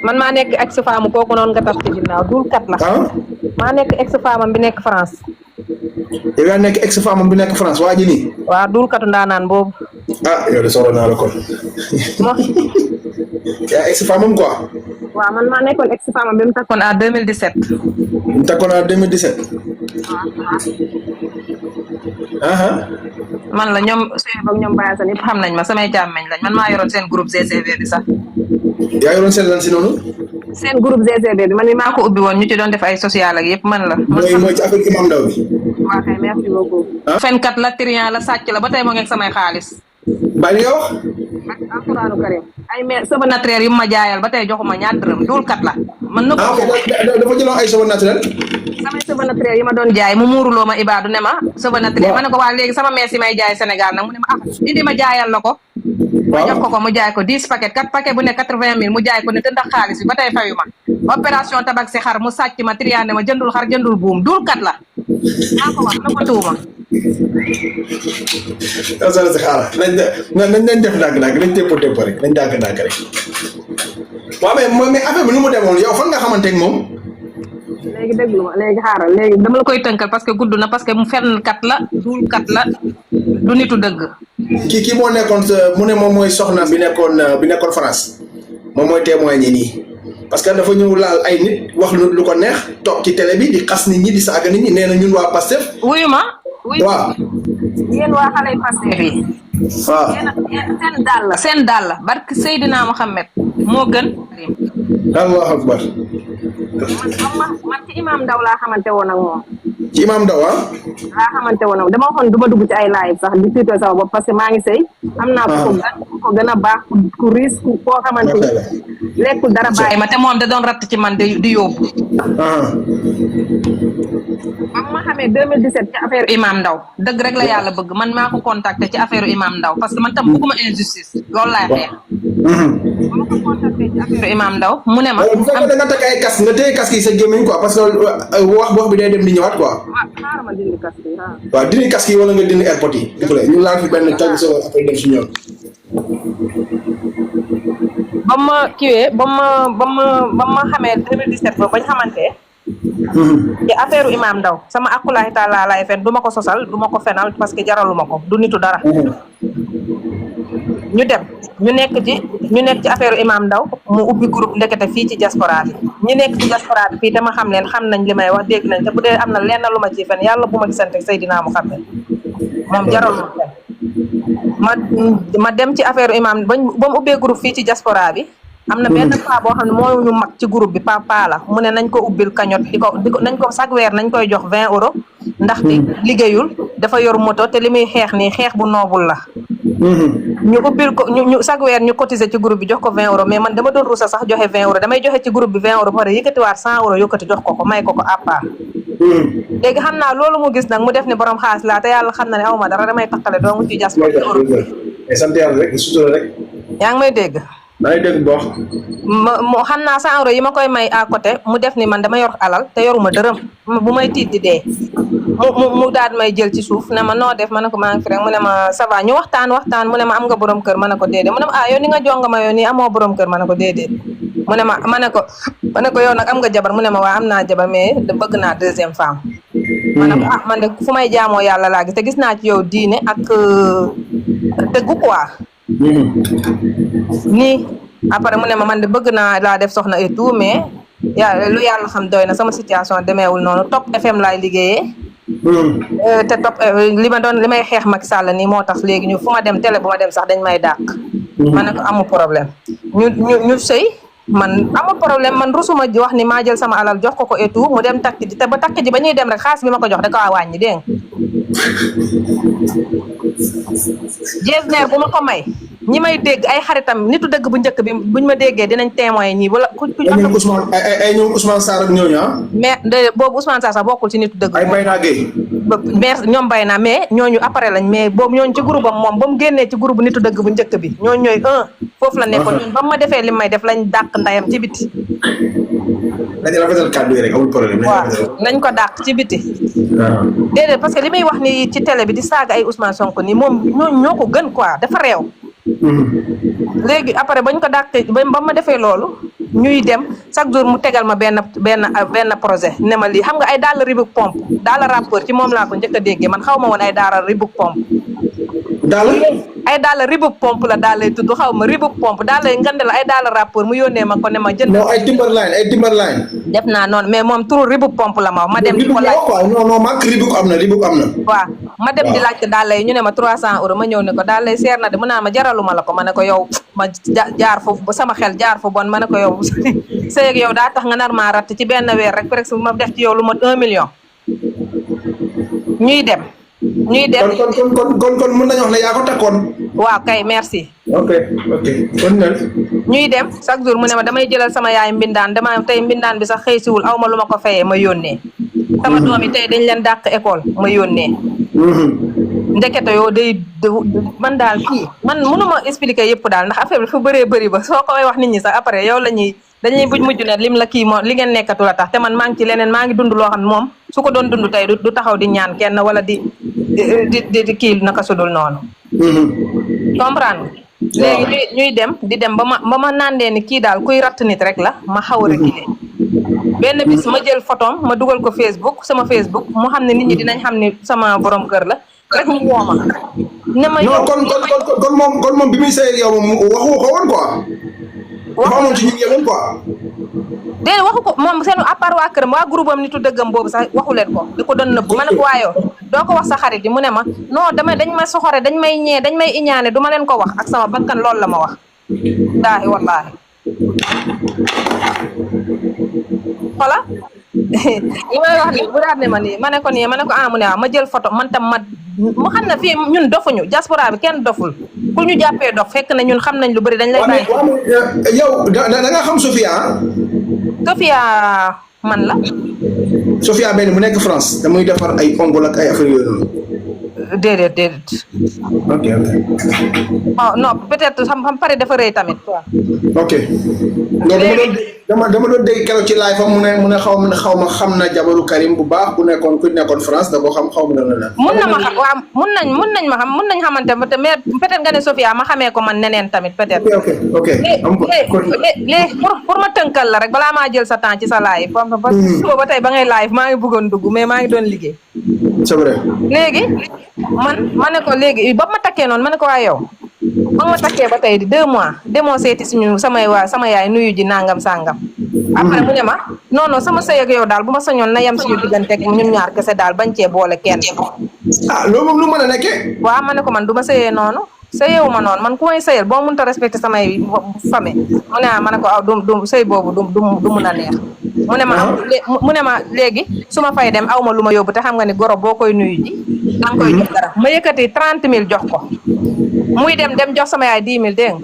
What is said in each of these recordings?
man maa nekk ex femme kooku noonu nga tax ci ginnaaw dul kat la. maa nekk ex femme bi nekk France. yow yaa nekk ex femme bi nekk France waa ji nii. waaw dul katu ndaanaan boobu. yow de soxla naa la kon. yaa ex femme am quoi. waaw man maa nekkoon ex femme bi mu takkoon à 2017. mu takkoon à 2017. man la ñoom Seydou ak ñoom Baye Assane yëpp xam nañ ma samay jàmmeñ lañ man maa yoroon seen groupe GCV bi sax. yaa yoroon seen lan si noonu. seen groupe GCV bi man mi maa ko ubbi woon ñu ci doon def ay social ak yëpp man la. mooy ci affaire Imam Ndaw bi. waaw kay merci beaucoup. fenkat la trian la sàcc la ba tey moo ngi samay xaalis. bàyyi li nga wax. alxuraanu karim ay mais saba naturel yu ma jaayal ba tey joxuma ñaar dërëm duul kat la. man nëpp dafa jëloon ay saba naturel. samay saba naturel yi ma doon jaay mu muuruloo ma Ibadu ne ma saba naturel ma ne ko waa léegi sama mees yi may jaay Sénégal nag mu ne ma indi ma jaayal la ko. ma jox ko mu jaay ko 10 paquet 4 paquet bu ne 80 000 mu jaay ko ne te ndax xaalis bi ba tey fayu ma opération tabak si xar mu sàcc ma triande ma jëndul xar jëndul buum duul kat la maa ko wax na ko tuuma. si xaaral nañ def ndànk-ndànk nañ tépp rek nañ ndànk-ndànk rek waaw mais affaire bi nu mu demoon yow fan nga xamante ne moom. léegi déglu ma léegi xaaral léegi dama la koy tënkal parce que gudd na parce que mu fenkat la duul kat la du nitu dëgg. kii moo nekkoon mu ne moom mooy soxna bi nekkoon France moom mooy témoigné nii parce que dafa ñëw laal ay nit wax lu ko neex toog ci télé bi di xas nit ñi di saaga nit ñi nee na ñun waa Pastef. wuyu ma. waaw. yéen waa xale Pastef yi. waaw yéen seen dàll barke Seydina Mohamed moo gën. Allahu akbar. man ci Imam Ndaw laa xamante woon ak moom. ci Imam Ndaw laa xamante woon ak dama waxoon du ma dugg ci ay live sax di tiitoo sama bopp parce que maa ngi sëy am naa ko gën a baax ku risque koo xamante ni lekkul dara bàyyi ma te moom da doon ratt ci man di yóbbu. ba ma xamee 2017 ci affaire Imam Ndaw dëgg rek la yàlla bëgg man maa ko contacté ci affaire Imam Ndaw parce que man tam bëgguma injustice loolu laay xeex. ba ma ko contacté ci affaire Imam Ndaw mu ne ma. bu fekkee da nga takk ay casque nga téye casque yi sa gémmiñ quoi parce que wax bi day dem di ñëwaat quoi. xaaral ma dindi casque yi waaw dindi casque yi wala nga dindi airport yi. ñu laal fi benn tàgg sa après dem si ñoom. ba ma kiiwee ba ma xamee 2017 ba bañ xamante. ci affaire Imam Ndaw sama akulahi taala laay fen du ma ko sosal du ma ko fenal parce que jaraluma ko du nitu dara. ñu dem ñu nekk ci affaire Imam Ndaw mu ubbi groupe ndekete fii ci diaspora bi ñu nekk ci diaspora bi fii te ma xam leen xam nañ li may wax dégg nañ te bu dee am na lenn lu ma ci fen yàlla bu ma gisante Seydina Muhammad moom jaraluma fen ma dem ci affaire Imam ba mu ubbee groupe fii ci diaspora bi am na benn paa boo xam ne moo ñu mag ci groupe bi paa la mu ne nañ ko ubbil cagnotte di ko nañ ko chaque weer nañ koy jox 20 euros ndaxte liggéeyul dafa yor moto te li muy xeex nii xeex bu noobul la. ñu ubbil ko ñu chaque weer ñu cotiser ci groupe bi jox ko 20 euros mais man dama doon rusa sax joxe 20 euros damay joxe ci groupe bi 20 euros ba pare yëkkatiwaat 100 euros yëkkati jox ko may ko à part. léegi xam naa loolu mu gis nag mu def ni borom xaalis laa te yàlla xam na ne aw ma dara damay takkale doo mu ci jas ko euro. sant yàlla rek sutura rek. yaa ngi may dégg. maa ngi dégg baax. moo xam naa 100 euros yi ma koy may à côté mu def ni man dama yor alal te yoruma dërëm bu may tiit di dee mu daal may jël ci suuf ne ma noo def ma ne ko maa ngi fi rek mu ne ma ça va ñu waxtaan mu ne ma am nga borom kër ma ne ko déedéet mu ne ma yow ni nga jonga ma yow nii amoo borom kër ma ne ko déedéet mu ne ma ne ko yow nag am nga jabar mu ne ma waa am naa jabar mais bëgg naa deuxième femme. ma ne ko man de fu may jaamoo yàlla laa gis te gis naa ci yow diine ak dëggu quoi. nii après mu ne ma man de bëgg naa laa def soxna et tout mais lu yàlla xam doy na sama situation demeewul noonu Top FM laay liggéeyee. te Top li may xeex Macky Sall nii moo tax léegi ñu fu ma dem télé bu ma dem sax dañ may dàq. ma ne ko amul problème ñu sëy man amul problème man rusuma wax ni maa jël sama alal jox ko et tout mu dem takk ji te ba takk ji ba ñuy dem rek xaalis bi ma ko jox da ko wàññi dégg nga. Jesner bu ma ko may ñi may dégg ay xaritam nitu dëgg bu njëkk bi buñ ma déggee dinañ témoin ñii wala ku ay ñoom Ousmane Sarr ak ñooñu mais boobu Ousmane Sarr sax bokkul ci nitu dëgg ay Bayna Gueye mais ñoom bay naa mais ñooñu après lañ mais boobu ñooñu ci groupe am moom ba mu génnee ci groupe nitu dëgg bu njëkk bi ñooñu ñooy foofu la nekkoon ñun ba ma defee li may def lañ dàq ndayam ci biti dañu rafetal kàddu yi rek amul problème waaw nañ ko dàq ci biti déedéet parce que li may wax ni ci télé bi di saaga ay Ousmane Sonko nii moom ñooñu ñoo ko gën quoi dafa réew léegi après bañ ko dàqee ba ma defee loolu ñuy dem chaque jour mu tegal ma benn projet ne ma lii xam nga ay daal Reebok pompe daal rappeur ci moom laa ko njëkk a déggee man xaw ma woon ay daal Reebok pompe daal ay daal Reebok pompe la daal lay tudd xaw ma Reebok pompe daal lay ngande la ay daal rappeur mu yónnee ma ko ne ma jënd non ay Timberline def naa noonu mais moom turu Reebok pompe la ma dem di ko laaj quoi non marque Reebok am na waaw ma dem di laajte daal lay ñu ne ma 300 euros ma ñëw ne ko daal lay seer na de mu naa ma jaraluma la ko ma ne ko yow ma jaar foofu ba sama xel jaar fa bon ma ne ko yow sëy yow daa tax nga nar maa ratt ci benn weer rek presque ma def ci yow lu ma 1 million ñuy dem kon mën nañu wax ne yaa ko takkoon. waaw kay merci. ok kon nag. ñuy dem chaque jour mu ne ma damay jëlal sama yaay mbindaan tey mbindaan bi sax xëy siwul aw ma lu ma ko fayee ma yónnee. sama doom yi tey dañ leen dàq école ma yónnee. ndekete yoo man daal kii man mënuma expliquer yëpp daal ndax affaire bi dafa bëree bëri ba soo koy wax nit ñi sax après yow dañuy mujj ne lim la kii moo li ngeen nekkatu la tax te man maa ngi ci leneen maa ngi dund loo xam ne moom su ko doon dund tey du taxaw di ñaan kenn wala di kii naka sudul noonu. comprendre léegi ñuy dem di dem ba ma nandee ni kii daal kuy ratt nit rek la ma xaw a reculer benn bis ma jël photom ma dugal ko sama Facebook mu xam ne nit ñi dinañ xam ne sama borom kër la rek mu woo ma ne ma non kon moom bi muy sëy yow moom waxu ko woon quoi. dafa amoon ci ñu yemoon quoi. déedéet waxu ko moom seen à part waa këram waa groupe am nitu dëggam boobu sax waxu leen ko di ko doon nëbbu ma ne ko waayoo doo ko wax sa xarit yi mu ne ma non dañ ma soxore dañ may ñee dañ may iñaane du ma leen ko wax ak sama bakkan loolu la ma wax wallaahi xola li may wax ni bu daat ne ma nii ma ne ko mu ne waaw ma jël photo man tam mu xam ne fii ñun dofuñu diaspora bi kenn doful ku ñu jàppee dof fekk na ñun xam nañ lu bëri dañ lay bàyyi yow da nga xam Sophia man la Sophia benn mu nekk France damuy defar ay ongles ak ay affaire yooyu noonu déedéet ok oh non peut-être xam pare dafa rëy tamit ok dama doon dégg keroog ci live am mu ne xaw ma xam na jabaru Karim bu baax ku nekkoon France da ko xam xaw ma la mun na ma xam waaw mun nañ xamante mais peut-être nga ne Sophia ma xamee ko man neneen tamit peut-être ok léegi pour ma tënkal la rek balaa maa jël sa temps ci sa live parce que suba ba tey ba ngay live maa ngi bëggoon dugg mais maa ngi doon liggéey c'est vrai léegi ma ne ko léegi ba ma takkee noonu ma ne ko waa yow ba ma takkee ba tey di 2 mois demoo seeti suñu sama yaay nuyu ji nangam sangam après mu ne ma non sama sëy ak yow daal bu ma sañoon na yem suñu diggante ak ñun ñaar kese daal bañ cee boole kenn loolu moom lu mën a nekkee waaw ma ne ko man du ma sëyee noonu sëyewu ma noonu man ku may sëyal boo mënta respecté samay famille mu ne ma ne ko aw du sëy boobu du mun a neex mu ne ma léegi su ma fay dem aw ma lu ma yóbbu te xam nga ni goro boo koy nuyu ji danga koy jox dara ma yëkkati 30 000 jox ko muy dem jox sama yaay 10 000 dégg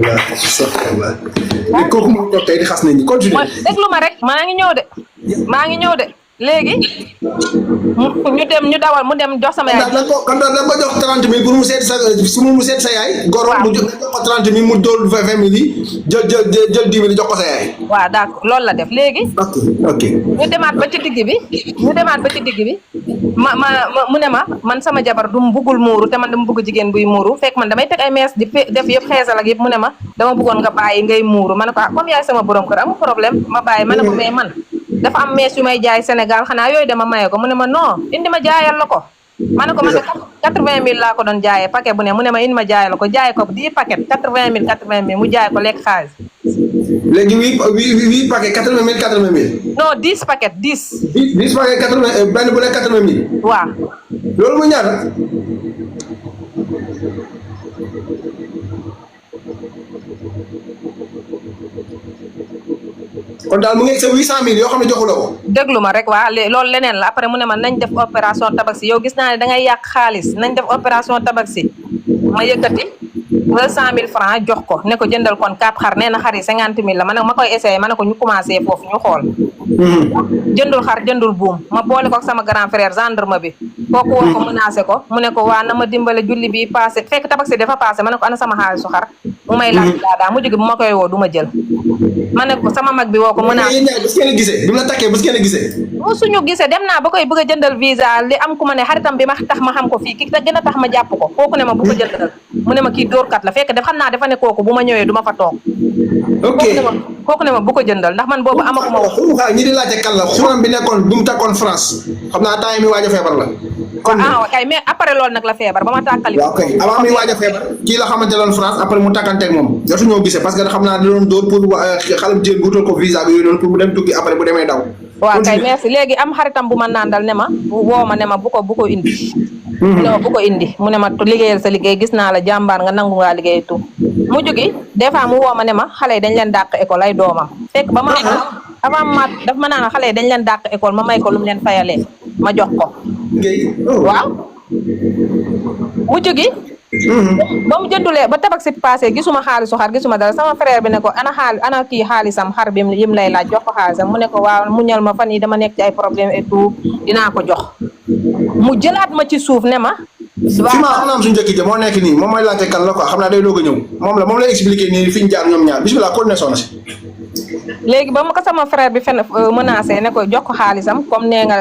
nga astaghfirullah mais kooku moo toog tey di xas nañ ñi continuer déglu ma rek maa ngi ñëw de léegi ñu dawal mu dem jox sama yaay. kon da nga ko jox 30 000 pour mu seet sa yaay. goro mu jox ko 30 000 mu dool 20 000 yi jël 10 000 jox ko sa yaay. waaw d'accord loolu la def léegi. ok ñu demaat ba ci digg bi mu ne ma man sama jabar du mu bëggul muuru te man dama bëgg jigéen buy muuru fekk man damay teg ay mees di def yëpp xeesal ak yëpp mu ne ma dama bëggoon nga bàyyi ngay muuru ma ne ko comme yaay sama borom kër amul problème ma bàyyi ma ne ko mais man dafa am mees yu may jaay Sénégal xanaa yooyu dama maye ko mu ne ma non indi ma jaayal la ko ma ne ko man de 80 000 laa ko doon jaayee paquet bu ne mu ne ma indi ma jaayal la ko jaay ko 10 paquet 80 000 mu jaay ko lekk xaalis. léegi 8 paquet 80 000 non 10 paquet 10. 10 paquet 80 benn bu nekk 80 000. waaw. loolu mu ñaata. kon daal mu ngi sa 800 000 yoo xam ne joxu la ko. déglu ma rek waa loolu leneen la après mu ne ma nañ def opération tabaski yow gis naa ne da ngay yàq xaalis nañ def opération tabaski ma yëkkati 200 000 francs jox ko ne ko jëndal kon 4 xar nee na xar yi 50 000 la ma koy essayé ma ne ko ñu commencé foofu ñu xool. jëndul xar jëndul buum ma boole ko ak sama grand frère gendarme bi kooku woo ko menacé ko mu ne ko waa na ma dimbale julli bi passé fekk tabaski dafa passé ma ne ko ana sama xaalisu xar mu may laaj daa mujj gi bu ma koy woo du ma jël ma ne ko sama mag bi woo ko menacé yéen ñaar bés ngeen a gisee bi mu la takkee bés ngeen a gisee mu suñu gisee dem naa ba koy bëgg a jëndal visa li am ku ma ne xaritam bi ma tax ma xam ko fii ki gën a tax ma jàpp ko kooku ne ma bu ko jëndal mu ne ma kii dóorkat la fekk def xam naa dafa ne kooku bu ma ñëwee du ma fa toog ok kooku ne ma bu ko jëndal ndax man boobu amaguma wax ñi di laajte kan la xuram bi nekkoon bi mu takkoon France xam naa temps yi mi waaj a feebar la ah kay mais après loolu nag la feebar ba ma tàkkali waaw kay avant mi waaj a feebar kii la xamante loon France après mu takkanteeg moom jotu ñoo gisee parce que xam naa da doon dóor pour xale bu jigéen bu wutal ko visa bi yooyu noonu pour mu dem tukki après bu demee daw waaw kay merci léegi am xaritam bu ma nàndal ne ma woo ma ne ma bu ko indi mu ne ma bu ko indi mu ne ma liggéeyal sa liggéey gis naa la jàmbaar nga nangu ngaa liggéey tout mu jógi des fois mu woo ma ne ma xale yi dañ leen dàq école ay doomam fekk ba ma avant ma daf ma naan xale yi dañ leen dàq école ma may ko lu mu leen fayalee ma jox ko waaw mu jógi ba mu jëndulee ba tabaski passé gisuma xaalisu xar gisuma dara sama frère bi ne ko ana kii xaalisam xar bi yim lay laaj jox ko xaalisam mu ne ko waaw mu ñal ma fan yi dama nekk ci ay problème et tout dinaa ko jox mu jëlaat ma ci suuf ne ma fi ma xam naa am suñu njëkk ja moo nekk nii moom mooy laajte kan la quoi xam naa day doog a ñëw moom lay expliqué nii fi ñu jaar ñoom ñaar bismillah kon ne soxna si léegi ba ma ko sama frère bi fen menacé ne ko jox ko xaalisam comme nee nga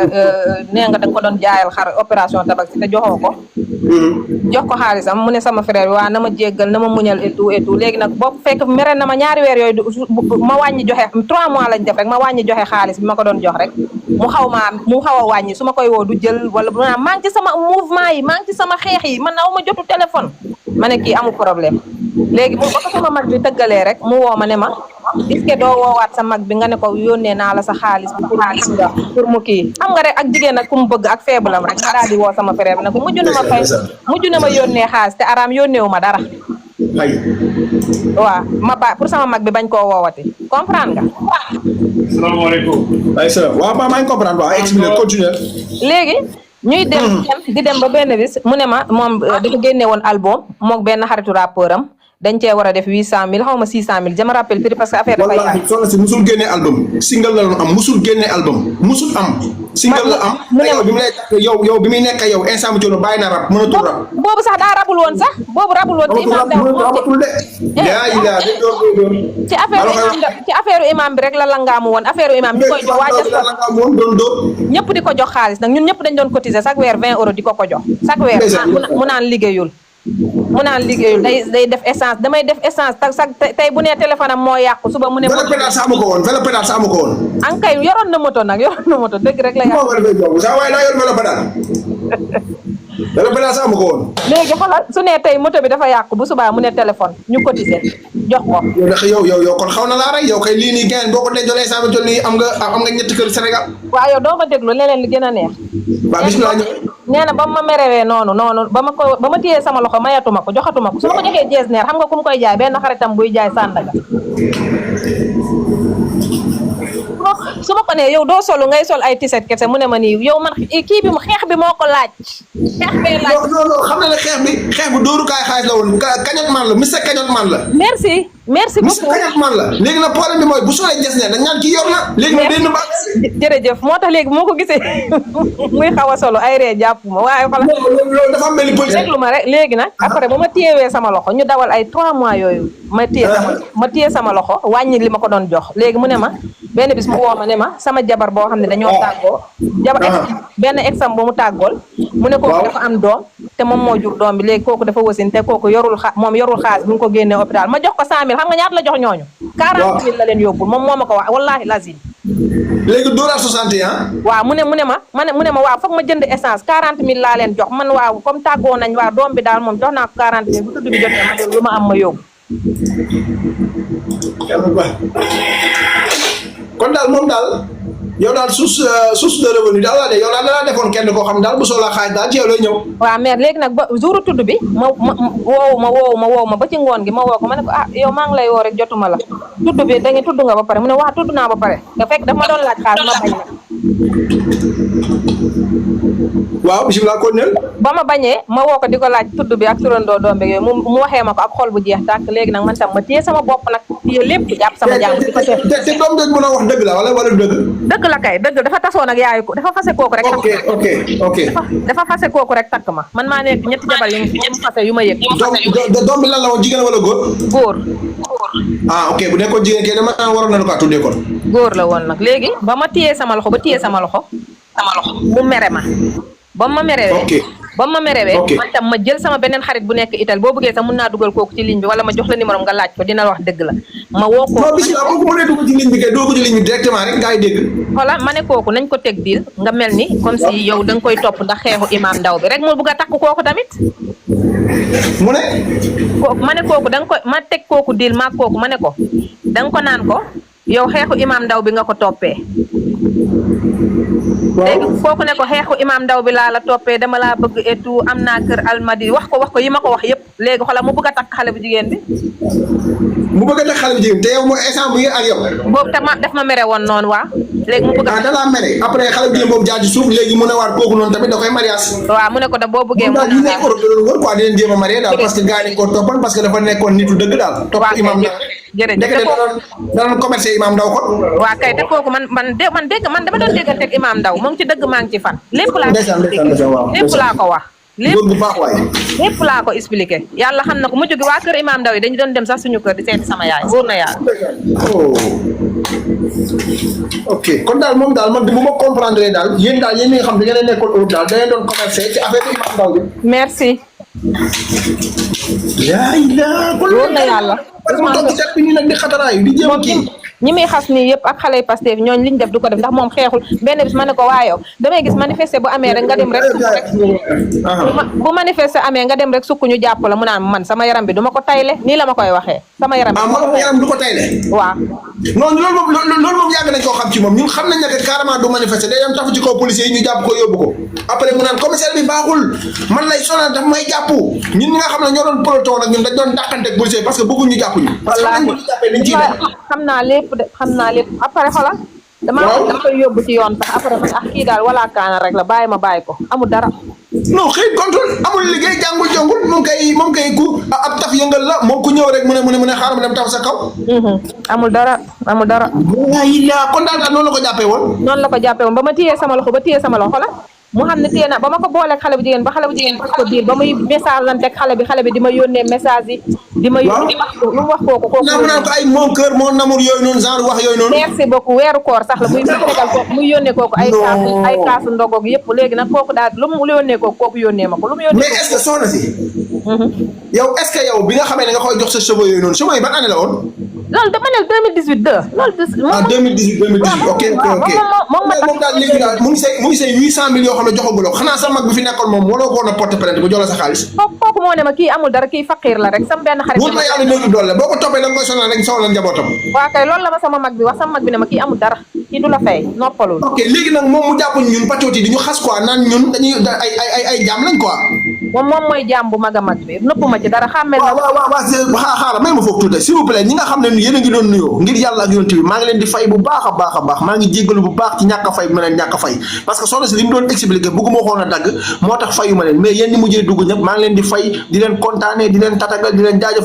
da nga ko doon jaayal xar opération tabaski te joxoo ko jox ko xaalisam mu ne sama frère bi waa na ma jéggal na ma muñal et tout léegi nag boobu fekk mere na ma ñaari weer yooyu ma wàññi joxe 3 mois lañ def rek ma wàññi joxe xaalis bi ma ko doon jox rek mu xaw a wàññi su ma koy woo du jël wala bu naan maa ngi ci sama mouvement yi maa ngi ci sama xeex yi man aw ma jotu téléphone ma ne kii amul problème léegi ba ko sama mag bi tëggalee rek mu woo ma ne ma est-ce que doo woowaat sa mag bi nga ne ko yónnee naa la sa xaalis bi pour mu kii xam nga rek ak jigéen ak ku mu bëgg ak feebulam rek ma daal di woo sama frère bi ne ko mujj na ma yónnee xaalis te araam yónneewu ma dara waaw ma ba pour sama mag bi bañ koo woowati comprendre nga salaamaaleykum ay salaam waaw maa ngi comprendre waaw expliquer continuer léegi ñuy dem di dem ba benn bis mu ne ma moom dafa génne woon album mook benn xaritu rappeur am dañ cee war a def 800000 xaw ma 600000 je me rappelle plus parce que affaire dafay wallaahi soxna si musul génne album single la doon am musul génne album musul am single la am te yow bi mu lay yow bi muy nekk yow instant mu toll bàyyi na rap mënatul rap boobu sax daa rabul woon sax boobu rabul woon ci imam rabatul de yaa ila de door ci affaire imam bi rek la langaamu woon affaire imam ñu koy jox waa ñëpp di ko jox xaalis nag ñun ñëpp dañ doon cotiser chaque weer 20 euros di ko jox chaque weer mu naan liggéeyul day def essence damay def essence tey bu nee téléphone am moo yàqu suba mu ne vélo pédale sa amu ko woon an kay yoroon na moto dëgg rek la yàqu sa waay naa yor vélo pédale sa amu ko woon léegi xoolal su nee tey moto bi dafa yàqu bu subaa mu ne téléphone ñu cotiser jox ko yow kon xaw na laa rey yow kay lii nii gain boo ko dencolee saa bi toll nii am nga ñetti kër Sénégal waaw yow doo ma déglu leneen li gën a neex waaw bismillah nee na ba ma merewee noonu ba ma téyee sama loxo mayatuma ko joxatuma ko su ma ko joxee jees neer xam nga ku mu koy jaay benn xaritam buy jaay Sandaga su ma ko nee yow doo solu ngay sol ay tiset kese mu ne ma nii yow man kii bi xeex bi moo ko laaj xeex bee laaj non xam na ne xeex bi dóorukaay xaalis la woon kañot man la monsieur kañot man la merci beaucoup monsieur kañot man la léegi nag problème bi mooy bu solee jees neer dañ naan kii yor na léegi nag benn ba jërëjëf moo tax léegi moo ko gisee muy xaw a solo ay ree jàpp ma waaye xala loolu dafa am benn politique déglu ma rek léegi nag après ba ma téyewee sama loxo ñu dawal ay 3 mois yooyu ma téye sama loxo wàññi li ma ko doon jox léegi mu ne ma benn bis mu woo ma ne ma sama jabar boo xam ne dañoo tàggoo benn exam bu mu tàggool mu ne kooku dafa am doom te moom moo jur doom bi léegi kooku dafa wasin te kooku yorul xaalis bu ñu ko génnee hôpital ma jox ko 100000 xam nga ñaata la jox ñooñu 40000 la leen yóbbul moom moo ma ko wax wallahi lazim léegi dóoraat 60 waaw mu ne ma waaw foog ma jënd essence 40000 laa leen jox man waaw comme tàggoo nañ waaw doom bi daal moom jox naa ko 40000 bu tudd bi jotee ma lu ma am ma yóbbu kon daal moom daal yow daal source de revenu daal la de yow daal danaa defoon kenn koo xam daal bu soxlaa xaalis daal ci yow lay ñëw waaw mais léegi nag ba jour tudd bi ma woowu ma ba ci ngoon gi ma woo ko ma ne ko yow maa ngi lay woo rek jotuma la tudd bi da nga tudd nga ba pare mu ne waaw tudd naa ba pare nga fekk daf ma doon laaj xaalis ma bañ waaw bisimilah kon nel ba ma bañee ma woo ko di ko laaj tudd bi ak turandoo doom beeg yooyu mu waxee ma ko ak xol bu jeex tàkk léegi nag man tam ma téye sama bopp nag téye lépp jàpp sama jàng di ko te doom jooju mën a wax dëgg la wala dëgg dëgg la kay dëgg dafa tasoon ak yaayu ko dafa fase kooku rek ok dafa fase kooku rek takk ma man maa nekk ñetti jabar yu fase yu ma yëg doom bi lan la woon jigéen wala góor ok bu nekkoon jigéen kay dama waroon na lu ko tuddee kon góor la woon nag léegi ba ma téyee sama loxo mu mere ma ba ma merewee man tam ma jël sama beneen xarit bu nekk Italie boo bëggee sax mun naa dugal kooku ci ligne bi wala ma jox la numéro nga laaj ko dina wax dëgg la ma woo ko non bisimilah boo ko mënee dugal ci ligne bi kay doo ko ci ligne bi directement rek gaa yi dégg voilà ma ne kooku nañ ko teg diil nga mel ni comme si yow da nga koy topp ndax xeexu Imam Ndaw bi rek mu bëgg a takk kooku tamit mu ne kooku ma ne kooku da nga koy ma teg kooku diil maag kooku ma ne ko da nga ko naan ko yow xeexu Imam Ndaw bi nga ko toppee léegi kooku ne ko xeexu Imam Ndaw bi laa la toppee dama laa bëgg et tout am naa kër Almadi wax ko yi ma ko wax yëpp léegi xoolal mu bëgg a takk xale bu jigéen bi mu bëgg a takk xale bu jigéen te yow mooy instant bu ngeen ak yow boobu te daf ma mere woon noonu waa léegi mu bëgg a da laa mere après xale bu jigéen boobu jaar ci suuf léegi mu ne waat kooku noonu tamit da koy mariage waaw mu ne ko da boo bëggee daal ñu nekk Europe da doon wër quoi di leen jéem a marié daal parce que gars yi ko toppan parce que dafa nekkoon nitu dëgg daal topp Imam Ndaw jërëjëf da doon commercé Imam Ndaw kon waaw kay te kooku man dama doon déggante ak Imam Ndaw moom ci dëgg maa ngi ci fan lépp laa ko wax lépp laa ko expliqué yàlla xam na ko mujj gi waa kër Imam Ndaw yi dañu doon dem sax suñu kër di seeti sama yaay wóor na yàlla ok kon daal moom daal man bu ma comprendre daal yéen ñi nga xam da ngeen nekkoon Europe daal da ngeen doon commercé ci affaire Imam Ndaw bi merci wóor na yàlla ma toog ci cat bi nii nag di xataraayu di jéem kii ñi muy xas nii yëpp ak xale yu Pastef ñooñu liñ def du ko def ndax moom xeexul benn bis ma ne ko waayow damay gis manifester bu amee rek nga dem rek bu manifester amee nga dem rek sukk ñu jàpp la mu naan man sama yaram bi du ma ko tayle nii la ma koy waxee sama yaram du ko tayle waaw non loolu moom yàgg nañ koo xam ci moom ñun xam nañ ne que carrément du manifester day dem tafu ci kaw policiers yi ñu jàpp ko yóbbu ko après mu naan commissaire bi baaxul man lay sonal daf may jàpp ñun ñi nga xam ne ñoo doon peloton nag ñun dañ doon dàqante ak policiers parce que bëgguñ ñu jàpp ñu parce que xam nañ ñu jàppee liñ ciy def xam naa lépp après xoolal dama koy yóbbu ci yoon sax après man kii daal wala kaana rek la bàyyi ma bàyyi ko amul dara non xëy contrôle amul liggéey jàngul moom kay ku ab taf yëngal la moom ku ñëw rek mu ne xaaral ma dem taf sa kaw amul dara waay la kon daal noonu la ko jàppee woon ba ma téyee sama loxo la mu xam ne téye na ba ma ko booleeg xale bu jigéen ba xale bu jigéen ko diir ba muy message lan teg xale bi di ma yónnee message yi di ma yónnee lu mu wax kooku naa mu naan ko ay mon cœur mon amour yooyu noonu genre wax yooyu noonu merci beaucoup weeru koor sax la muy tegal kooku muy yónnee kooku ay kaasu ndogoog yëpp léegi nag kooku daal lu mu yónnee kooku yónnee ma ko lu mu yónnee mais est-ce que soxna si yow est-ce que yow bi nga xamee ne nga koy jox sa cheveux yooyu noonu cheveux yi ban année la woon loolu dama ne 2018 2018 ok moom daal léegi daal mu ngi say 800 000 yoo xam ne joxaguloo xanaa sa mag bi fi nekkoon moom waroo ko woon a porter plainte bu jox la sa xaalis kooku moo ne ma kii amul dara kii faqiir la rek sama benn xarit wóor na yàlla néegu doole boo ko toppee da nga koy sonal rek sonal njabootam waaw kay loolu la ma sama mag bi wax sama mag bi ne ma kii amul dara kii du la fay noppalul ok léegi nag moom mu jàpp ñun patriote yi di ñu xas quoi naan ñun dañuy ay jaam lañ quoi moom mooy jaam bu mag a mag bi nëpp ma ci dara xàmmel na waaw xaaral may ma foofu tuuti s'il vous plaît ñi nga xam ne yéen a ngi doon nuyoo ngir yàlla ak yonent bi maa ngi leen di fay bu baax a baax maa ngi jéggalu bu baax ci ñàkk a fay bi ma leen ñàkk a fay parce que soxna si li mu doon expliqué bëgguma xoon a dagg moo tax fayu ma leen mais yéen ñi mujjee dugg ñëpp maa ngi leen di fay di leen kontaane di leen tatagal di leen jaajëf